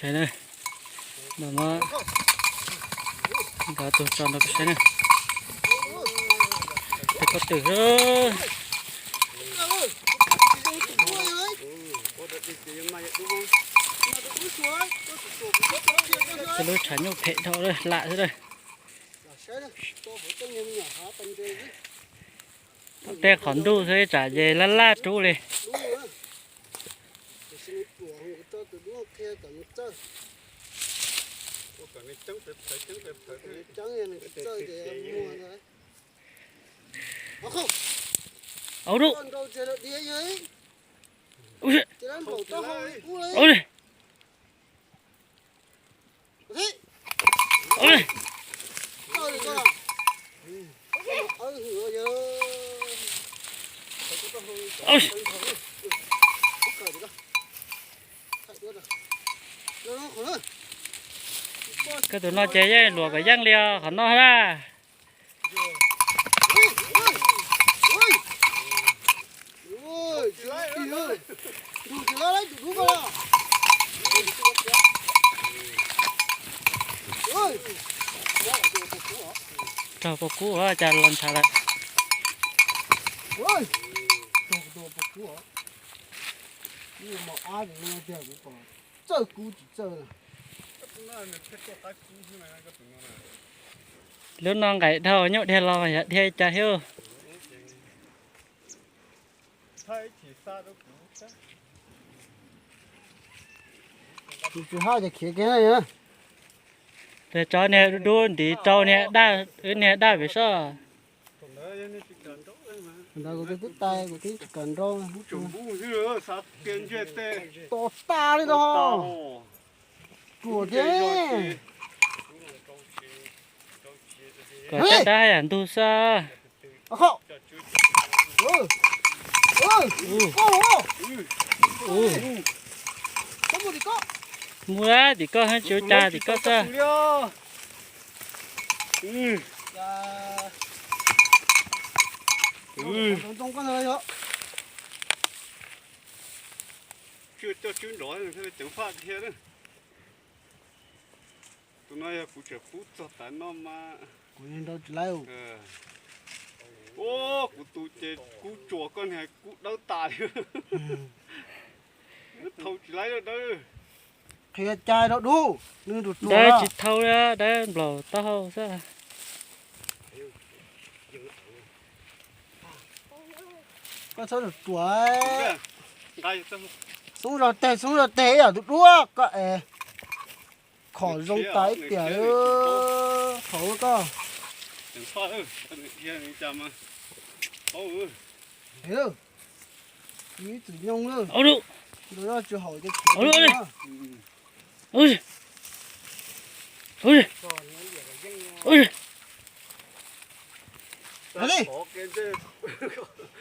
Saib na, no muab nkawd tus tso nrog kuv saib na. Tus pob tw, cov lub tshav nyuj phem dhau lam xwb na. Tej qhov ntuj xwb tsam ces laj laj rub li. Au, au, Koj tus no ces yeej luam kom yeej li os, qhov no na. Raug pob kub ua cas los ntshav lawm. Txawj kub tsis txawj na. Lub no nqaim dhau nyuj dhia los yog dhia cas thiab. Tsis haj ces khiav kiag na. Tes tsov niag dub ntiv rau niag daj, wb niag daj pem soj. Ntawd kuv twb tais kuv twb tsis kam nrau. Tos tas li ntawd. Ruam thiab. Kom caj dab yam ntug xwb. Mus tim koj, tim koj, tsis ua cas, tim koj xwb. Coj tswb nrov ceev faj dhia. Tus no yog kuv tseem pub txog tav no mas. Kuv nrau tsis laib. Kuv tus ces kub tsuas, koj niag kub dawb tas li. Thau tsis laib dawb. Qhia cai rau dub, nws ruam ruam. Dawb tsis thau li, dawb nplaum taub hau xwb. Koj txhob ruam ruam. Xub zog teg, xub zog teg ib yam tus duab koj es. Khom zoo tas ib tiam, khom koj. Ib txwm nyoog lawm. Ntawd tsis haum ces khiav.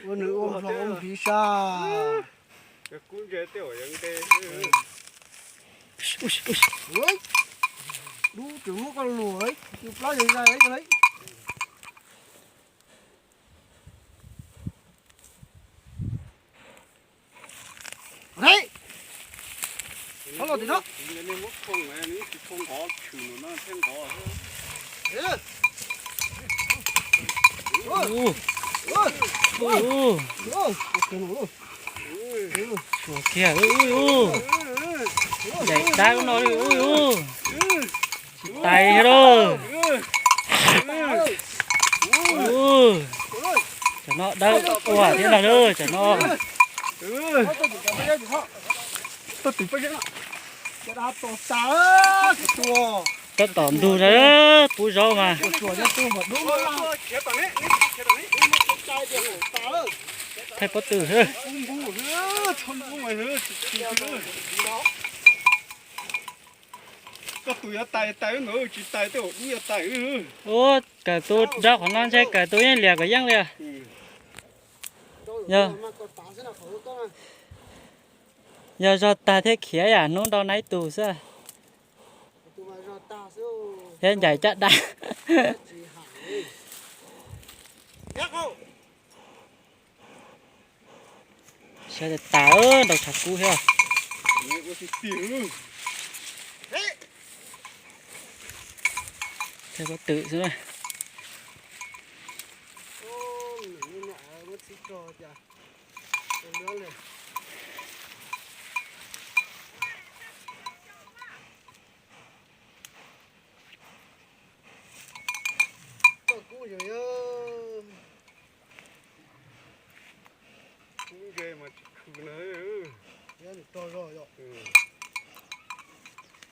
Ua nws ua hlo ua nqhiv sab. Dub tseem muab koj luam, plab yog za. Ua kiag, daim dab no, tsis tais thiab lauj. Cov no dawb ua thiab no lauj, cov no. Tab tom ntug na, pub zaub mas. Thaij pob tw. Koj tus yuav tais tais, tus tsis tais tej zaum dub yuav tais. Ua, kawm tus nrau qhov no ntshe kawm tus yeej liam kom yeej li. Yog, yog zog tag thiab khiav yam hnub nrau na ib tug xwb. Thiab ncaim caj dab. Saib tas tas, nrau tshav kub thiab. Pob tw xwb na.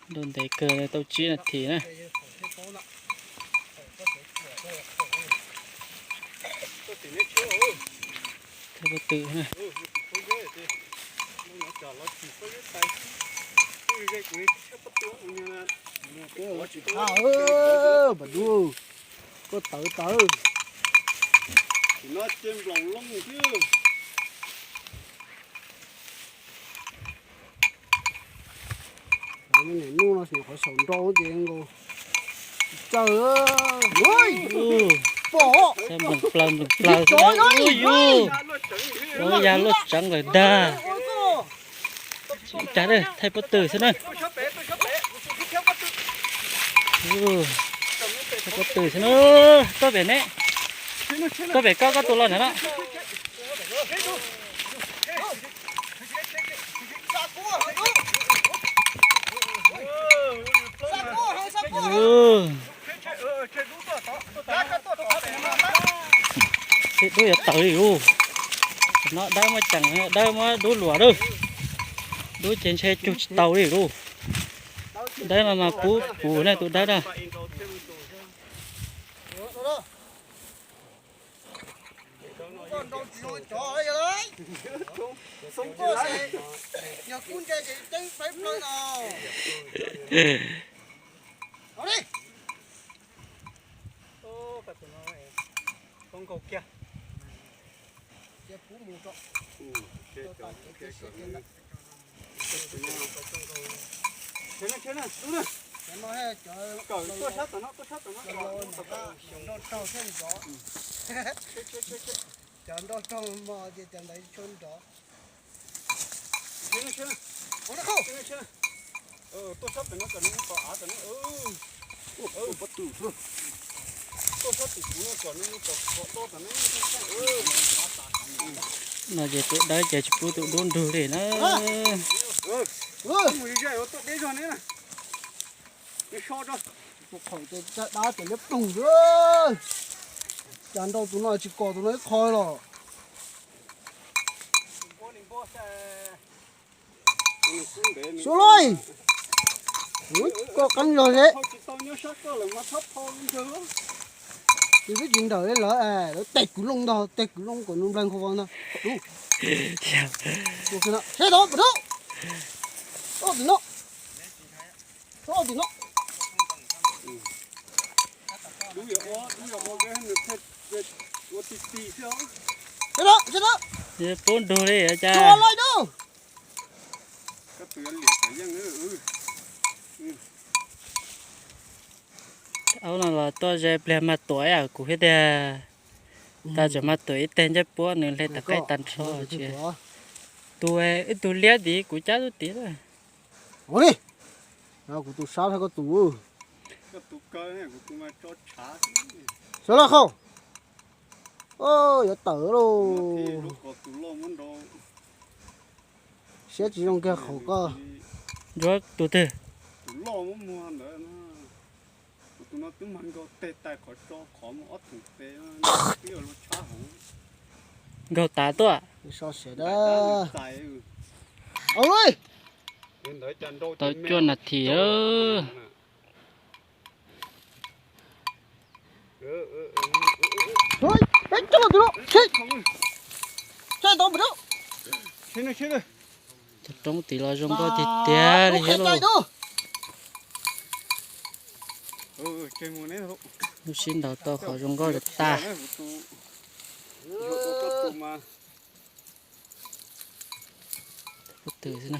Ntuj ntev kawg, tau tsib nas this na. Thaij pob tw na. Pas dub, koj tawv tawv. Tus no ces nplaum loo xwb. Niam nyuj no sim qhov saum nrau ces nkaus tsaws. Pom nploos plaws nploos plaws xwb. Ua yog luaj tseev lawm dag. Cas thaij pob tw xwb na. Thaij pob tw xwb na. Koj pem ne, koj pem koj, koj tus los ntawd na. Dub yuav tawv li lauj. No dawb muab ceev, dawb muab dub luam lauj. Dub ces ntshe cug tsis tau li lauj. Dawb no mas pub puv ne tus dawb na. Cov nroj raug thiaj nrov. Cov nroj raug mos ces cov ntawd tshua nrov. No ces tus dawb ces tsis pub tus dub nrug li na. Tus qhaum ces dab ces liab ploog xwb. Cas nrau tus no tsis kom tus no ib qho los. Suav Luj, koj qeeb zog seb. Ces twb tsis nrawm li lawm, lawv tes kwv loo ntag, tes kwv loo kom nws nplees qhov ntag. Seb tod, ob tim no, ob tim no. Seb tod, seb tod. Pub nrug li cas. Aub no los tuaj ze pliag mag tuam ib yam kuv thiab tiag. Tas tseem mag tuam ib teg ncej puab nws hle tag qaib tag nrho. Tus, ib tug liab tid kuv cab tub tid lawm. Kuv tus sab thiab koj tus. Sawv laj qhau. Yuav tawm lauj. Siab tsis zoo kiag qhaum koj. Ntsuab tus twg? Nkaug tas tuaj. Tau cuaj nas this. Cov roob tid los zoo nkauj tiag tiag li thiab lauj. Lub sib ntaus tau qhov zoo nkauj lawm tag. Pob tw xwb na.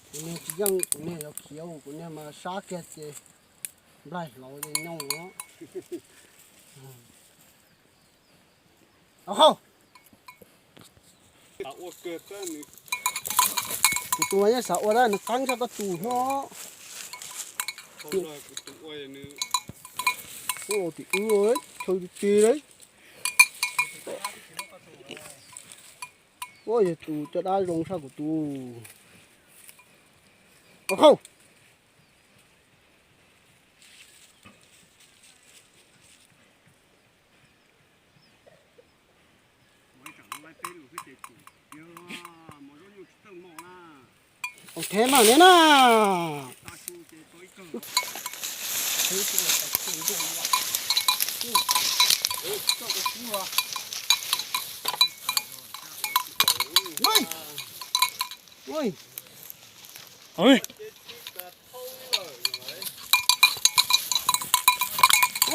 Kuv niag tsis yeej, kuv niag yuav khiav, kuv niag mas sab kiag ces nplaig hlauv ces nyooj os. Kuv tus mas yeej xav ua na, nws qeeb tshaj koj tus no. Ua tim ub, chaw ti ti li. Ua yog tus coj dab zoo tshaj kuv tus. Ua khauj. Ok mas ne na. Ui. Ui.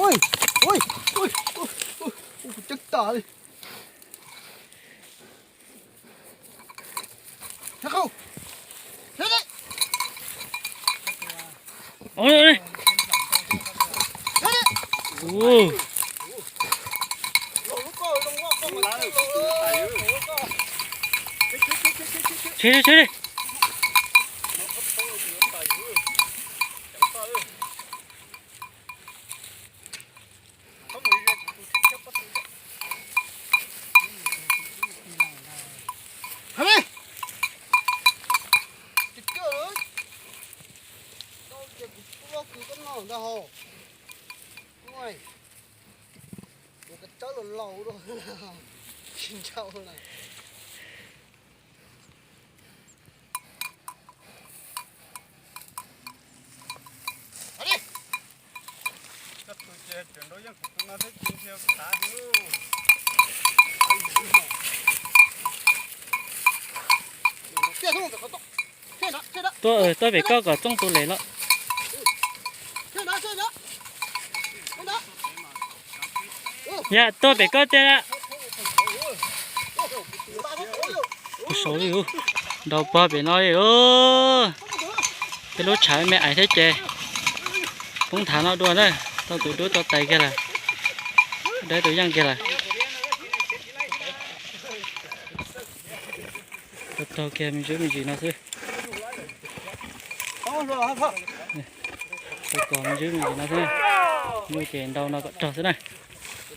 Ui, ui, ui, ui, ui, ceb tas li. Ui, ui. Ui. Tshem, tshem, tshem. Kuv cawb los laus dua, tsis ntshau lawm. Tuaj, tuaj pem koj kom txooj tu lem los. Yog tuaj pem koj tiag. Saud li, nrau pog pem no li. Tej lub tshav me ais thiab ces poob nthav no dua na. Tau tus dub tau tais kiag lawm, dawb tus yeej kiag lawm. Tau kiag me ntsis me ntsis no xwb. Tau kom me ntsis me ntsis no xwb. Nyuj ces nrau no kom raug xwb na.